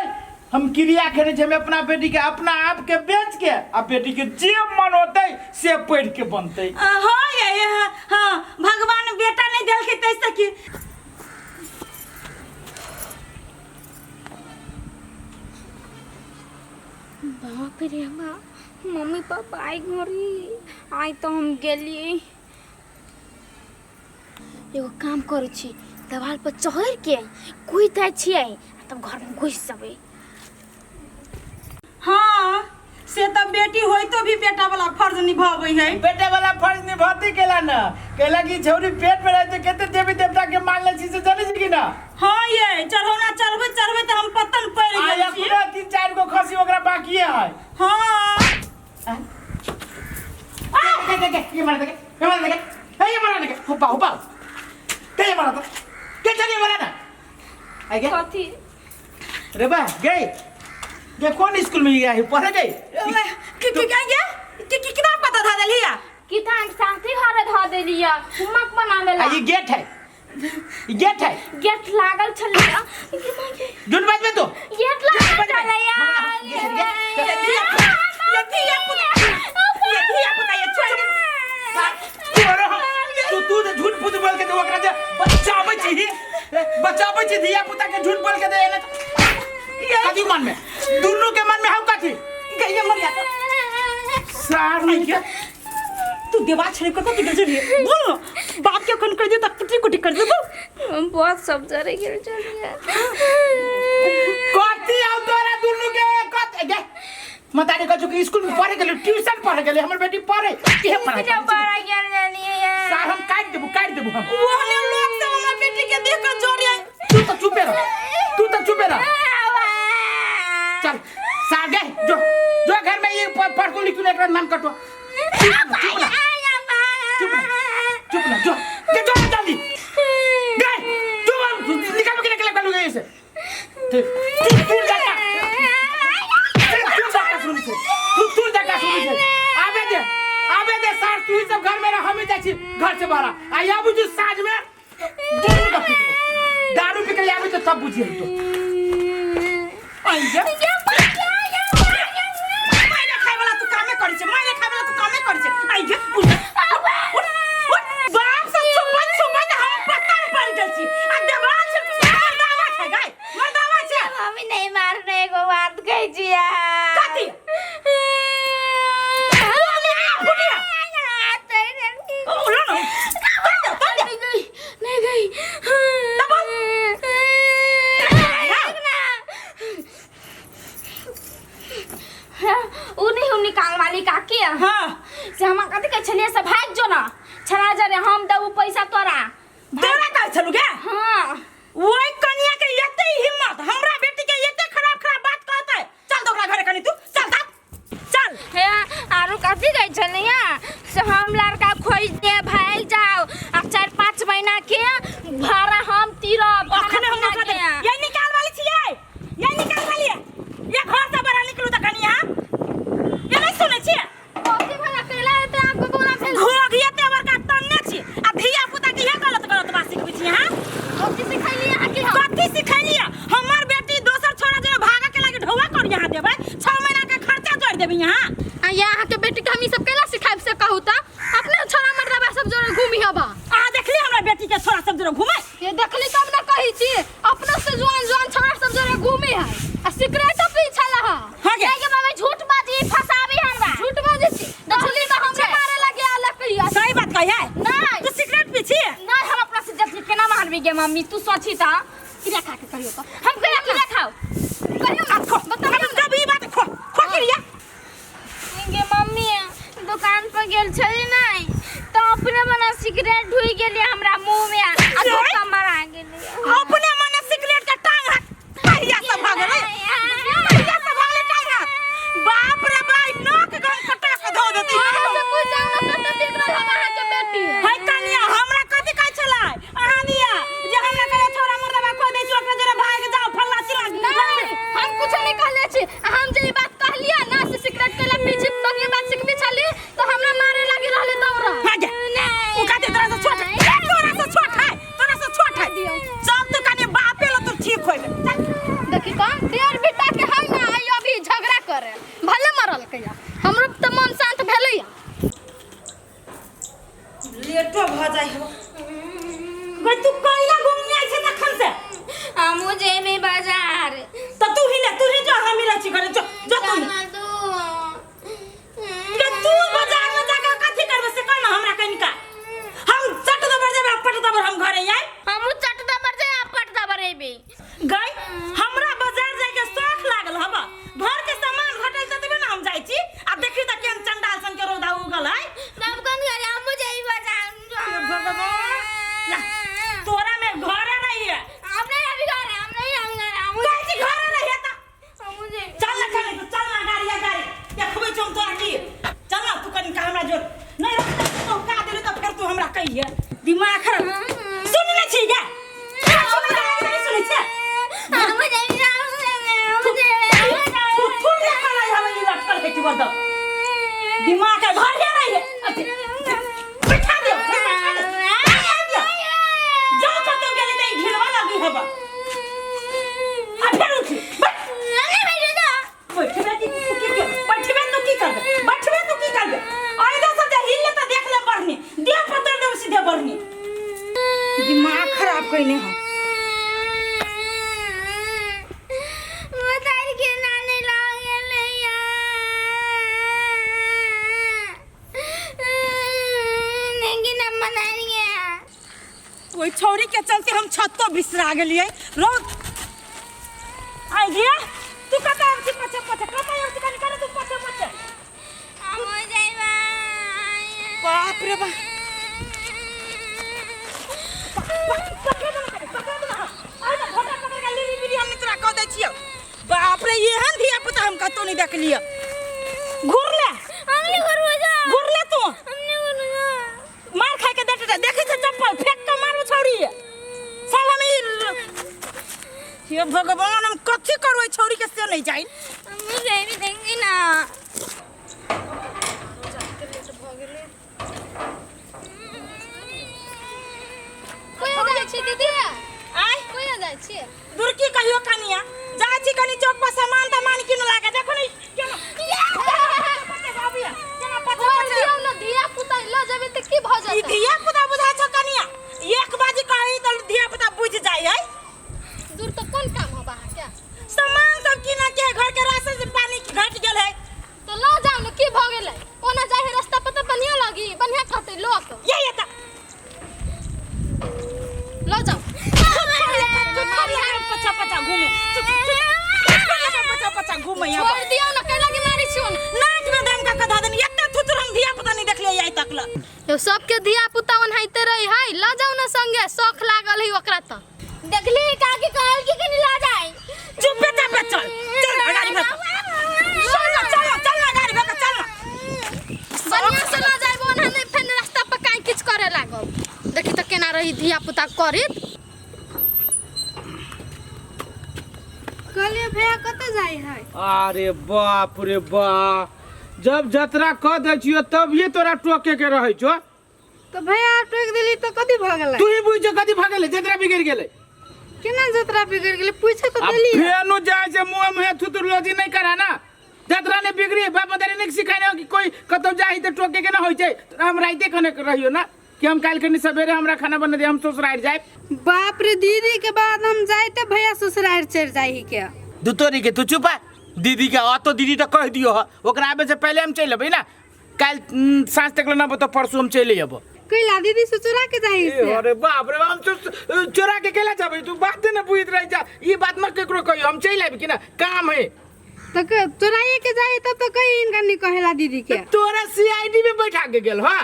Speaker 3: हम क्रिया खेने छी, हम अपना बेटी के अपना आप के बेच के आ बेटी के जे मन होतै से पढ़ के बनतै।
Speaker 1: हाँ ये हाँ, भगवान बेटा नहीं देलकै तैसे कि
Speaker 8: बाप रे बाप, मम्मी पापा आई घरी आई तो हम गेली। एगो काम करै छी, देवाल पर चढ़ के कूद जाइ छियै आ तब घर में घुसि जेबै।
Speaker 1: हाँ से तो बेटी होइतो भी बेटा वाला फर्ज निभाबै है।
Speaker 3: बेटा वाला फर्ज निभाती केला ना, केला की छौरी पेट में रहते कते देवी देवता के मानले छी से जानै छी कि ना?
Speaker 1: हाँ ये चढ़ौना चढ़बै चढ़बै तऽ हम पतन पड़ि
Speaker 3: आ
Speaker 1: गेल छी।
Speaker 3: अपना 3-4 गो खसी ओकरा बाकिए है।
Speaker 1: हाँ
Speaker 3: के के के ये मार दे, ये मार दे, ए ये मार दे, हुपा हुपा के ये मारा तो के चलिए मारा ना आई गया
Speaker 8: कथी
Speaker 3: रे बा गई ये कौन स्कूल में गया है पढ़े गई?
Speaker 1: कि कि गया कि कि किताब कतऽ धऽ देलियै?
Speaker 8: किताब साथी घरे धऽ देलियै होमवर्क बनावे ला।
Speaker 3: आ ये गेट है, ये गेट है,
Speaker 8: गेट लागल छलै।
Speaker 3: झूठ बाज में तो
Speaker 8: गेट लागल छलै।
Speaker 1: ये धिया पुता, ये धिया पुता ये छोड़ दे।
Speaker 3: तू तू जे झूठ फूट बोल के दे ओकरा जे बचाबै छी, बचाबै छी धिया पुता के झूठ बोल के दे एना कथी मन में, दुनू के मन में हौ कथी?
Speaker 1: गइया मरिया
Speaker 3: सार नहीं के
Speaker 1: तू देवा छड़ी कत गेल छलियै? बोल न, बाप के अखन कहि दे त कुटी कुटी कर देबो।
Speaker 8: बहुत सब जरे गेल छलियै।
Speaker 3: कथी आउ तोरा दुनू के कत गे मतारी कहै छौ कि स्कूल में पढ़े गेलै, ट्यूशन पढ़े गेलै, हमर बेटी पढ़े के पढ़े
Speaker 8: पढ़े गेल छलियै।
Speaker 3: सार हम काटि देबू, काटि देबू हम।
Speaker 1: ओहने लोग सब हमरा बेटी के देख के जोड़े।
Speaker 3: तू तो चुपे रह, तू तो चुपे रह। चल सार गे जो जो घर में ये पढ़ को लिखू एकरा नाम कटो। चुप ना, चुप ना, चुप ना, जो के जो जल्दी गए जो निकाल के निकाल के गए से तू तू जाता, तू जाता सुनी से, तू तू जाता सुनी से। आबे दे, आबे दे सार, तू ही सब घर में रह, हम ही जाइ छी घर से बाहर। आ या बुझू साँझ में दुनू का पीटबो, दारू पी के आबे तो तब बुझिए तो। आई जा
Speaker 1: मायने खाय वाला तू कामे करै छै, मायने खाय वाला तू कामे करै छै। आई गे उठ उठ उठ, बाप से छुपैत छुपैत हम पत्थर पड़ गेल छी। आ देवाल छै मर्दावा छै गाय, मर्दावा छै।
Speaker 8: मम्मी नहीं मारने एगो बात कहै छियै।
Speaker 1: कथी? ओ लो न तन दे, तन दे।
Speaker 8: नहीं गई, नहीं गई। उ नहीं हम निकाल वाली काकी।
Speaker 1: हाँ
Speaker 8: से हम कथी कहै छलियै से भागि जो ना छड़ा जरे, हम देबू पैसा तोरा।
Speaker 1: तोरा कहै छलु गे?
Speaker 8: हाँ।
Speaker 1: ओइ कनिया के एते हिम्मत हमरा बेटी के एते खराब खराब बात कहतै। चल तो ओकरा घरे कनी तू चल ता चल।
Speaker 8: हे आरो कथी कहै छलियै से हम लड़का खोज दे भागि जाओ आ 4-5 महीना के भाड़ा हम तीरब।
Speaker 1: अखने हम ओकरा दे ये निकाल वाली छियै, ये निकाल वाली है। ये घर से बाहर निकलू त कनिया ये नहीं सुनै छियै।
Speaker 2: कथी भेल अकेला हेतै अहाँके बोला भेल?
Speaker 1: घोघ एते बड़का तन्ने छी आ धिया पुता के इहे गलत गलत बात सिखबै छी अहाँ।
Speaker 2: कथी सिखैली अहाँ के हम?
Speaker 1: कथी सिखैली? हमर बेटी दोसर छोरा जे भागे के लागी ढौआ कर यहाँ देबै, 6 महीना के खर्चा जोड़ देबै यहाँ।
Speaker 2: आ ये अहाँ के बेटी के हम ई सब केना सिखाइब से कहू त? अपने छोरा मर्दाबा सब जोड़े घूमी हबा।
Speaker 1: अहाँ देखली हमरा बेटी के छोरा सब जोड़े घूमे?
Speaker 2: ये देखली तब न कहै छी, अपना से जुआन जुआन छोरा सब जोड़े घूमे है आ सिगरेटो पी छला हा।
Speaker 1: हाँ गे।
Speaker 8: नहीं गे मम्मी झूठ बाजी फसाबी हमरा।
Speaker 2: झूठ बाजी छी देखली त हमरा मारे लगे अलग कहिया।
Speaker 1: सही बात कही है।
Speaker 8: नहीं।
Speaker 1: तू सिगरेट पी छी?
Speaker 8: नहीं हम अपना से देखली केना मारबी गे मम्मी, तू सोची त
Speaker 2: किरिया खा के कहियो त।
Speaker 8: हम कहिया किरिया खाओ?
Speaker 2: कहियो ना,
Speaker 1: खो,
Speaker 2: बताइयो
Speaker 1: हम जब ई बात खो खो किरिया।
Speaker 8: गे मम्मी दुकान पर गेल छली नहीं तो अपने मने सिगरेट ढुई गेली हमरा मुंह में आ धोखा मारा गेली।
Speaker 1: अपने मने सिगरेट के टांग हाथ कहिया सब भागल, कहिया सब भागल टांग हाथ। बाप रे बाप, नोक गम कटा के धो देती।
Speaker 2: अहाँ से पूछ जाऊ ना कते बिगड़ल हम अहाँ के बेटी।
Speaker 1: है कनिया हमरा कथी कहै छलै अहाँ दिया जे हमरा कहिया छोरा मर्दबा खो दै छी ओकरा जरे भाग जाओ फल के चलते हम छतो बिसरा गेलियै रौद आइ गे तू कतऽ आबै छी पछे पछे कतऽ आबै छी कनि कनि तू पछे पछे बाप रे बाप पकड़ दो ना पकड़ दो ना अरे घोटा पकड़ के लिली बिली हम तोरा कह दै छियौ बाप रे एहन धिया पुता हम कतौ नहीं देखलियै घुर ले घुर ले तू मार खाए के देख देखै छै चप्पल फेंक के मारू छौड़ी सब हम ई हे भगवान हम कथी करू एहि छौड़ी के से नहीं जाइन
Speaker 2: कोई जाइ छी दीदी
Speaker 1: आय
Speaker 2: कोई जाइ छी
Speaker 1: दूर की कहियो कनिया जाइ छी कनी चौक पर सामान तामान किन लागे देखो ने केना केना पछे
Speaker 2: छोड़
Speaker 1: पछे
Speaker 2: दियौ ने धिया पुता ल जेबै तऽ की भऽ
Speaker 1: ई
Speaker 2: जेतै
Speaker 1: धिया पुता बुझाइ छौ कनिया एक बाजी कही तऽ धिया पुता बुझि जाइ है
Speaker 2: दूर तऽ कोन काम हब अहाँके
Speaker 1: सामान सब किना के घर के राशन से पानी घट गेल है
Speaker 2: तऽ ल जाउ ने की भऽ गेलै ओना जाइ है रास्ता पर तऽ बढ़िआँ लगी बढ़िआँ कहतै लोक
Speaker 1: ये ये त
Speaker 2: ल जाउ
Speaker 1: पछा पछा घूमे पछा पछा घूमे यहाँ
Speaker 2: छोड़ दियौ ने कैला के मारै छियौ ने
Speaker 1: नाक में दम का कधा देनी एते थुथुर हम धिया पुता नहीं देखलियै आइ तक ल
Speaker 2: यौ सबके धिया पुता ओनाहिते रही है ल जाउ ने संगे शौख लागल है ओकरा तऽ
Speaker 8: देखली काकी कहल कि कनी ला जाए
Speaker 1: चुप बेटा पे चल चल ना गाड़ी में चल ना चल ना चल ना गाड़ी में चल ना
Speaker 2: बढ़िया से ल जाइब ओना नहि फेर रास्ता पर काई किछु करे लागब देखी तऽ केना रही धिया पुता करैत
Speaker 4: कहलियै भैया कतऽ जाइ है
Speaker 3: अरे बाप रे बाप जब जतरा कह दै छियो तभिए तोरा टोके के रहै छो
Speaker 4: तऽ भैया टोकि देली तऽ कथी भऽ गेलै
Speaker 3: तू ही बुझ जो कथी भऽ गेलै जतरा बिगड़ गेलै
Speaker 4: केना जतरा बिगड़ गेलै पूछे तऽ
Speaker 3: आ
Speaker 4: देली
Speaker 3: फेनु जाइ छै मुँह मुँह थुथुर लोजी नहीं करा ना जतरा ने बिगड़ी बाप मदारी नहीं सिखाने हो कि कोई कतौ जाही तऽ टोके के ना होइ छै तोरा हम राइते खने के रहियो ना कि हम काल्हि खनी सवेरे हमरा खाना बना दे हम ससुराल जाए
Speaker 4: बाप रे दीदी के बाद हम जाइते भैया ससुराल चढ़ जाही के
Speaker 3: दुतोरी के तू चुप आ दीदी के अतो दीदी तऽ कह दियो ह ओकरा आबे से पहले हम चलि अबै ना काल्हि साँझ तक ना तो परसू हम चलि अयबो
Speaker 4: कैला दीदी से चोरा के जाही से
Speaker 3: अरे बाप रे हम तो चोरा के केला जाबै तू बात ने बुझैत रह जा ई बात मत केकरो कहियो हम चलि आबि कि ना काम है
Speaker 4: तो चोराइए के जाही तब तो कहीं इनका नहीं कहेला दीदी के
Speaker 3: तोरा सीआईडी में बैठा के गेल हा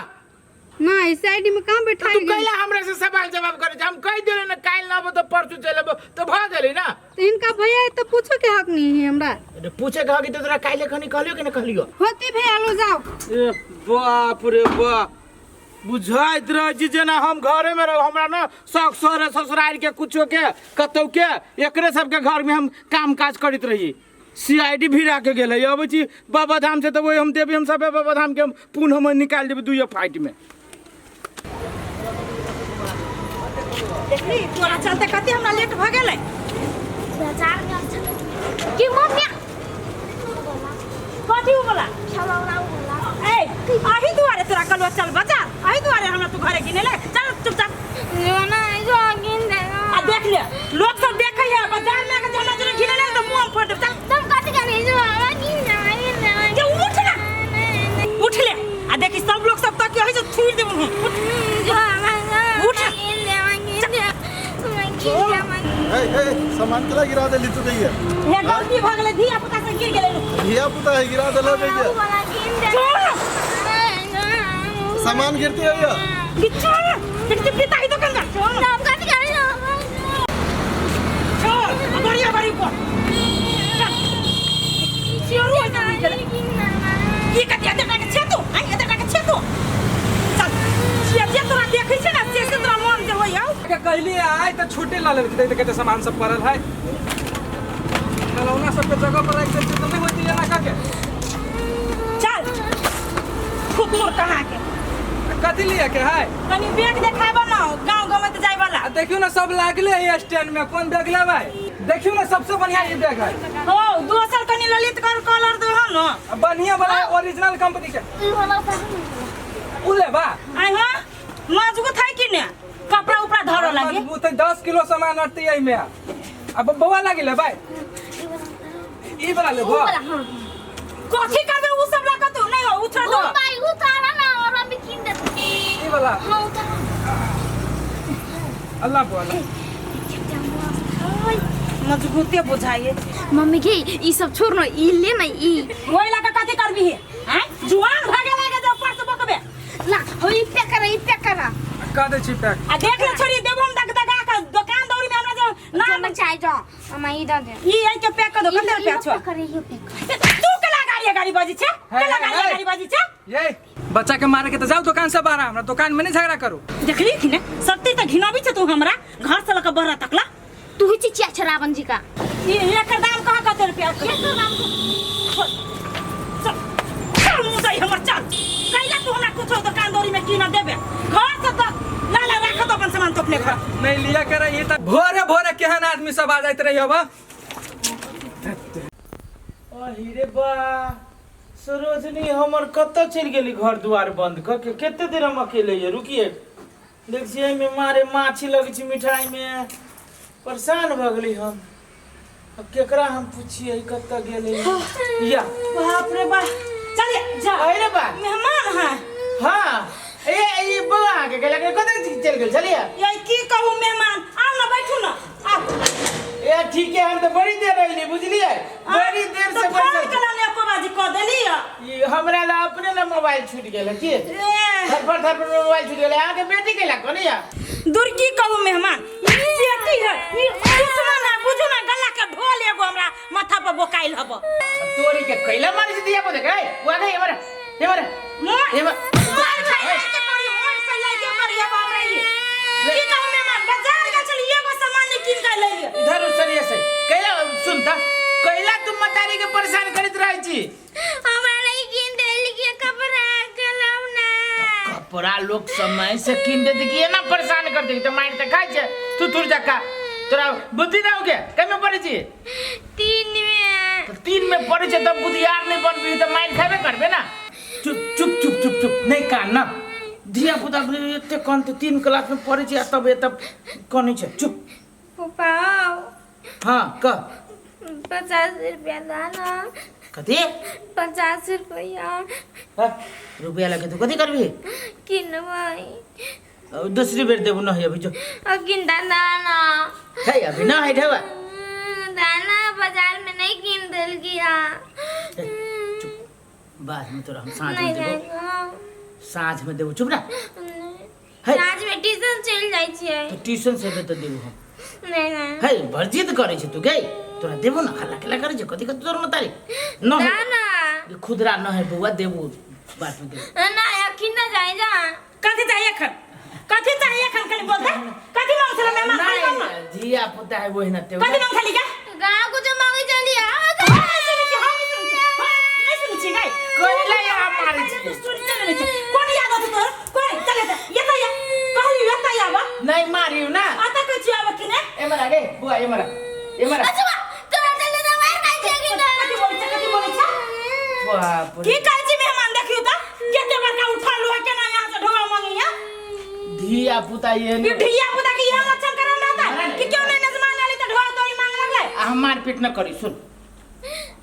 Speaker 4: ना सीआईडी में कहाँ बैठा
Speaker 3: तू कैला हमरा से सवाल जवाब करे हम कह देले ना काल्हि ना अबो तो परसू चलि अबो तो भऽ गेलै ना
Speaker 4: तो इनका भैया है तो पूछो के हक नहीं है हमरा
Speaker 3: अरे पूछे के हक तो तोरा काल्हि खनी कहलियो कि ना कहलियो
Speaker 4: होती भैया लो जाओ
Speaker 3: ए बाप रे बाप बुझाइत रहै छी जेना हम घरे में रहो हमरा ना शौक सोहरे ससुराल के कुछो के कतौ के एकरे सबके घर में हम काम काज करैत रही सीआईडी भी राखे गेल है अबै छी बाबा धाम से तऽ वही हम देबै हम सबे बाबा धाम के हम पुन हम निकालि देबै दुइयो फाइट में
Speaker 1: देखली तोरा चलते कते हमरा लेट भऽ गेलै
Speaker 8: बाजार में अच्छा कि मम्मी
Speaker 1: कथी उ बोला
Speaker 8: खेलौना वाला
Speaker 1: ए अही दुआरे तोरा कहलुआ चल बाजार अही दुआरे हमरा तू घरे गिने ले चल चुपचाप
Speaker 8: ना जो गिन दे
Speaker 1: आ देख ले लोग सब देखै है बाजार में आके जमा जमा घिने ले तो मुंह हम फोड़ देब चल
Speaker 8: तुम कथी करे जो गिन दे गिन दे
Speaker 1: जे उठ ना उठ ले आ देखी सब लोग सब तक यही से छुड़ देब हम उठ
Speaker 8: जो
Speaker 1: उठ।
Speaker 8: गिन दे गिन दे गिन दे
Speaker 6: ए ए सामान केला गिरा देली तू दैया
Speaker 1: हे गलती भऽ गेलै धिया पुता से गिर गेलै
Speaker 6: धिया पुता है गिरा देला दैया
Speaker 8: वाला गिन दे
Speaker 1: छोड़
Speaker 6: सामान गिरती है या
Speaker 1: कि छोड़ देखते पिता ही दुकानदार छोड़
Speaker 8: तुम कथी करे
Speaker 1: छोड़ बढ़िया बड़ी ऊपर चल छोड़ू ऐसा नहीं गेलै ई कथी एते टाके छे तू आइ एते टाके छे तू चल जे जे तोरा देखै छै ने से से तोरा मन जे होइ हौ
Speaker 7: के कहली आइ तऽ छुट्टी लऽ लेलकै देख कते सामान सब पड़ल है खेलौना सबके जगह पर राखि दै छियै तऽ नहि होइत एना कऽ के
Speaker 1: चल कुकुर कहाँ के
Speaker 7: कथी लिए के है
Speaker 1: कनी बैग देखाबऽ न गाँव गमैत जाय वाला
Speaker 7: आ देखियौ ने सब लागले है स्टैंड में कोन बैग लेबै देखियौ ने सबसे बढ़िया ई बैग है
Speaker 1: हो दोसर कनी ललित कर कलर दो न
Speaker 7: आ बढ़िया वाला ओरिजिनल कंपनी के उ लेबा
Speaker 1: आइ हां मजबूत है कि ने कपड़ा उपड़ा धरऽ लागी
Speaker 7: मजबूत है 10 किलो सामान अटती एहिमे आ बौआ लागी लेबै ई वाला लेबो
Speaker 1: कथी करबे उ सब लऽ कऽ तू नहीं हो उ छोड़ दो
Speaker 8: भाई उतारा ना और हम भी गिन देते
Speaker 7: ई वाला
Speaker 8: हाँ उतारा
Speaker 7: अल्लाह बोला
Speaker 1: मजबूते बुझाइए।
Speaker 8: मम्मी के ई सब छोड़ न, ई ले न ई।
Speaker 1: ओइ लगा कथी करबी हे? हैं, जुआन भागे लागे जे ऊपर से बकबे
Speaker 8: ना हो। ई पे कर, ई पे कर।
Speaker 7: कह दै छी पैक।
Speaker 1: आ देख ले छोरी, देबो हम दग दगा के दुकान दौरी में हमरा जे ना
Speaker 8: ना चाहे जो हम ई दे दे।
Speaker 1: ई आई के पैक कर दो। कते रुपया छो?
Speaker 8: कर, ई पे कर।
Speaker 1: तू केला गाड़ी गाड़ी बाजी छे? केला गाड़ी गाड़ी बाजी छे?
Speaker 7: ये बच्चा के मारे के तो जाओ दुकान से बाहर, हमरा दुकान में नहीं झगड़ा करो।
Speaker 1: देखली कि ने सत्ती त घिनाबी छे तू हमरा घर से लके बहरा तकला।
Speaker 8: तू ही चिचिया छ रावण जी का।
Speaker 1: ई एकर दाम कहाँ कते रुपया? एकर दाम चल चल मुंह दई हमर, चल। कैला तू हमरा कुछो दुकान दौरी में की न देबे? घर से त ला ला राख तो अपन सामान तो अपने घर
Speaker 7: नहीं लिया कर। ये त भोरे भोरे केहन आदमी सब आ जाइत रही हबा।
Speaker 3: अरे बा सरोजनी हमर कतऽ चलि गेली? घर दुआर बंद कऽ के कते देर हम अकेले ये। रुकिए, देख छियै एहिमे मारे माछी लगै छै मिठाई में। परेशान भऽ गेली हम। अब केकरा हम पुछियै कतऽ गेलै या।
Speaker 1: बाप रे बा, चलिए जा।
Speaker 3: अरे बा
Speaker 1: मेहमान है।
Speaker 3: हाँ, ए ई बौआ अहाँके गेला के कतऽ चलि गेल छलियै?
Speaker 1: ये की कहू मेहमान, आउ ना बैठू ना, आउ।
Speaker 3: ए ठीक है, हम तऽ बड़ी देर रहली बुझलियै, बड़ी देर
Speaker 1: तो
Speaker 3: से
Speaker 1: फोन
Speaker 3: बैसल छी।
Speaker 1: केला ने बाजी कह देली।
Speaker 3: ई हमरा ला अपने ला मोबाइल छूट गेल की।
Speaker 1: ए
Speaker 3: थरपर थरपर मोबाइल छूट गेल। अहाँके बेटी केला कोनी या?
Speaker 1: दूर की कहू मेहमान, ई बेटी है, ई दुश्मन है, बुझू ना गला के ढोल एगो हमरा माथा पर बोकाइल हब।
Speaker 3: तोरी के कैला मारे से दिया पोते गए वो गए एमर एमर
Speaker 1: मोर
Speaker 3: एमर
Speaker 1: मोर फैलाइ के करी, मोर फैलाइ के करी हब हमरा। ई की कहू मेहमान, बाजार गेल छली, एगो सामान नहीं कीन के लैलिए।
Speaker 3: इधर सरिया से कैला सुनता कैला तुम मतारी के परेशान करैत रहै छी।
Speaker 8: हमरा नहीं किन देली के कपड़ा गलौना।
Speaker 3: कपड़ा लोग समय से किन देते कि एना परेशान कर दे त मार त खाइ छै। तू तुर जका तोरा बुद्धि ना हो गया? कै में पढ़ै छी?
Speaker 8: 3 में।
Speaker 3: तो 3 में पढ़ै छै तब बुद्धियार नहीं बनबी त मार खाबे करबे ना। चुप चुप चुप चुप चुप, नहीं कान ना। धिया पुता एते कानते 3 क्लास में पढ़ै छै आ तब एतब कानै छै। चुप।
Speaker 8: पापा।
Speaker 3: हाँ कह।
Speaker 8: 50 रुपया दाना।
Speaker 3: कथी?
Speaker 8: 50 रुपया।
Speaker 3: हाँ, रुपया लगे तू कथी करबी?
Speaker 8: किनबै।
Speaker 3: दूसरी बेर देबू न है अभी जो।
Speaker 8: अब किन दाना।
Speaker 3: है अभी ना है ढेवा।
Speaker 8: दाना बाजार में नहीं किन देल गया।
Speaker 3: चुप, बाद में तोरा हम साँझ में
Speaker 8: नहीं
Speaker 3: देबो।
Speaker 8: जाएगा।
Speaker 3: साँझ में देबो, चुप ना। है।
Speaker 8: साँझ में ट्यूशन चल जाइ छियै।
Speaker 3: तो ट्यूशन से एबे तो देबो हम।
Speaker 8: नहीं नहीं।
Speaker 3: है भरजिद करै छै तू गई, तोरा देबो ना। हल्ला केला करै छै कथी कथी तोर मतारी न है।
Speaker 8: दाना
Speaker 3: खुदरा न है बौआ, देबो बाद में देबो।
Speaker 8: ना अखिन ना जाय जा।
Speaker 1: कथी चाहिए एखन? कथी चाहिए एखन? खाली बोल दे कथी मांग छला मेहमान, खाली बोल ना।
Speaker 3: धिया पुता है वही ना ते।
Speaker 1: कथी मांग छली गे?
Speaker 8: गाँव कुछ मांगे चली आ।
Speaker 1: हम नहीं सुनै छी, हम नहीं सुनै छी, हम नहीं सुनै छी गाय।
Speaker 3: कोइला यहाँ मारै छै।
Speaker 1: तू सुनते नहीं छै। कोन याद होतौ तोहर? कोन चल एतऽ, एतऽ या कहली, एतऽ आब।
Speaker 3: नहीं मारियौ ना।
Speaker 1: अतऽ कहै छियौ आब कि ने?
Speaker 3: एमर आ गे बुआ, एमर आ, एमर आ।
Speaker 8: अच्छा तोरा चले ना मार खाइ छै कि ना?
Speaker 1: कथी बोलै छै, कथी बोलै छै?
Speaker 3: बाप रे।
Speaker 1: की कहै छी मेहमान, देखियौ तऽ कते बड़का उठल लोहा केना यहाँ से ढोआ मांगैया।
Speaker 3: धिया पुता ये
Speaker 1: ई धिया पुता के इहे लक्षण करल रहता कि क्यों नहीं नजमान आली तऽ ढोआ तोरी मांग लगलै।
Speaker 3: आ हम मारपीट न करी। सुन,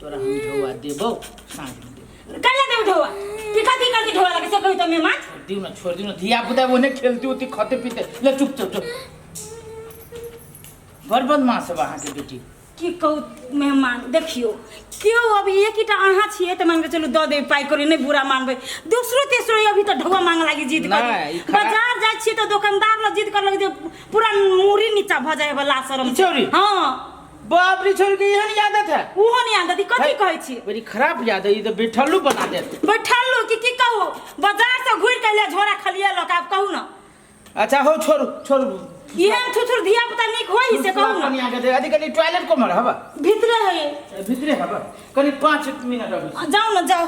Speaker 3: तोरा हम ढौआ देबौ साँझ में देबौ।
Speaker 1: कैला देब ढोआ? की कथी करती ढोआ लगे से कहू तऽ मेहमान।
Speaker 3: छोड़ दियौ ना, छोड़ दियौ ना। धिया पुता ओने खेलती उती खाते पीते। ले चुप चुप चुप। बड़ बदमाश है अहाँके बेटी।
Speaker 1: की कहू मेहमान, देखियौ केओ अभी एकटा अहाँ छियै तऽ मानि कऽ चलू दऽ देबै पाइ करी, नहि बुरा मानबै। दोसरो तेसरो अभी तऽ ढौआ मांग लागी जिद करी।
Speaker 3: नहि, ई खराब-
Speaker 1: बाजार जाइ छियै तऽ दोकानदार लग जिद कर लगे जे पूरा मूड़ी नीचा भऽ जाइ बला शरम।
Speaker 3: ई छौरी?
Speaker 1: हाँ।
Speaker 3: बाप रे, छोरी के एहन आदत है?
Speaker 1: ओहो नहि आदत। ई कथी
Speaker 3: है।
Speaker 1: कहै छी?
Speaker 3: बड़ी खराब याद है, ई तऽ बैठल्लू बना देत।
Speaker 1: बैठल लो कि की कहू, बाजार से घुरि के अयलै झोरा खलिए लऽ कऽ, आब कहू ना।
Speaker 3: अच्छा हो, छोड़ू छोड़ू।
Speaker 1: एहन थुथुर धिया पुता नीक होई से कहू ना।
Speaker 3: कनी आगे दे, अभी कनी टॉयलेट को मर हबा।
Speaker 1: भीतरे है।
Speaker 3: भीतरे हबा, कनी 5 मिनट अभी।
Speaker 1: जाओ ना जाओ।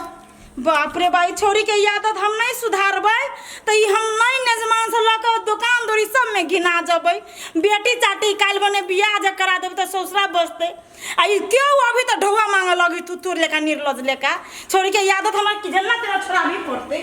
Speaker 1: बाप रे बाई, छोरी के आदत हम नहीं सुधारबै तऽ ई हम नहीं नजमान से लऽ कऽ दोकान दौरी सब में घिना जबै। बेटी चाटी काल्हि बने बियाह जे करा देबै तऽ ससुरा बसतै। आ ई केओ अभी तऽ ढौआ मांगऽ लगी थुथुर लेखा निर्लज लेखा। छोरी के आदत हमरा कि जेना तेना छोड़ाबी पड़तै।